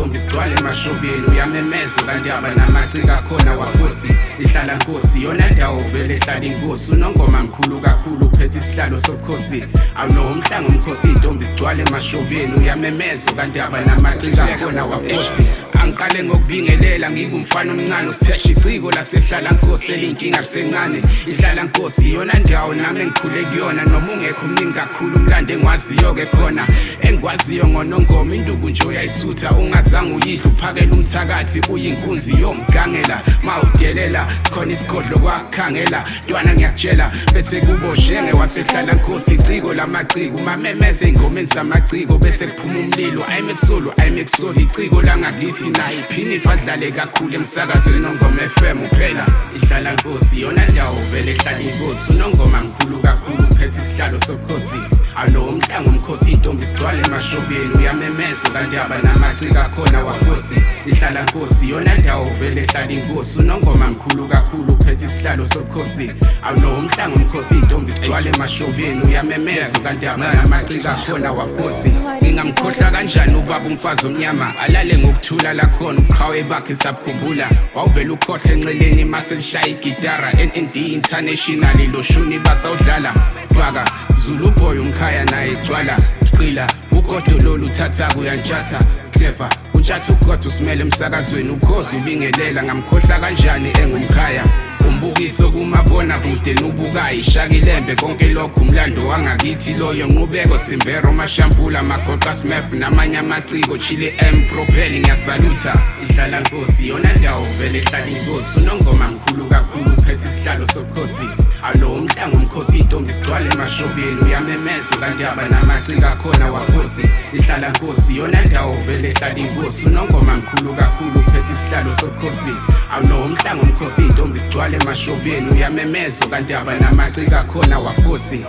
Intombi sigcwale emashobeni, uyamemeza kandaba namacika khona wafosi. Ihlala nkosi yona ndawo vele ehlala inkosi, uNongoma mkhulu kakhulu, uphethe isihlalo sobukhosi. Awunowo umhlanga umkhosi, intombi sigcwale emashobeni, uyamemeza kandaba namacika khona wafosi. Angiqale ngokubingelela, ngingumfana omncane usithesha iciko lasehlala nkosi eliyinkinga lisencane. Ihlala nkosi iyona ndawo nami engikhule kuyona, noma ungekho mningi kakhulu umlando engwaziyo-ke khona engikwaziyo ngoNongoma. Induku nje uyayisutha ungazange uyidle, uphakela umthakathi uyinkunzi yomgangela. Mawudelela sikhona isigodlo kwakhangela ntwana, ngiyakutshela bese kuboshenge wasehlala nkosi, iciko lamaciko umamemeze ey'ngomeni zamaciko bese kuphuma umlilo. Ayimekusolo, ayimekusolo, iciko langakithi naye iphinifa adlale kakhulu emsakazweni Nongoma FM uphela. Ihlala nkosi iyona ndawo vele ehlala inkosi, uNongoma mkhulu kakhulu, uphethe isihlalo sobukhosi. Alo umhlanga umkhosi, intombi sigcwale emashobeni, uyamemeza kandaba namacika khona wafosi. Ihlala nkosi iyona ndawo vele ehlala inkosi, uNongoma mkhulu kakhulu, uphethe isihlalo sobukhosi. Awulo umhlanga umkhosi, intombi sigcwale emashobeni, uyamemeza kandaba namacika khona wafosi. Ngingamkhohlwa kanjani ubaba umfazi omnyama, alale ngokuthula lakhona ubuqhawe bakhe sabukhumbula. Wawuvela ukhohlwa enceleni mase lishaya igitara, NND International lo shuni basawudlala. Bhaka Zulu boy, umkhaya naye gcwala qila ugodo lolu thatha kuyantshatha clever utshatha ugodo usimele emsakazweni ukhozi ubingelela. Ngamkhohlwa kanjani engumkhaya, umbukiso kumabona kude nubukayo ishakilembe, konke lokhu umlando wangakithi loyo. Nqubeko Simbero, Mashampula, Magoqa, Smef namanye amaciko, Chili M Propel, ngiyasalutha. Ihlala nkosi yona ndawo vele ehlala inkosi, uNongoma mkhulu kakhulu, uphethe isihlalo sobukhosi. Alo umhlanga umkhosi, intombi sigcwale emashobeni, uyamemeza kandaba namacika khona wafosi. Ihlala nkosi yona ndawo vele ehlala inkosi, uNongoma mkhulu kakhulu, uphethe isihlalo sobukhosi. Awulo umhlanga umkhosi, intombi sigcwale emashobeni, uyamemeza kandaba namacika khona wafosi.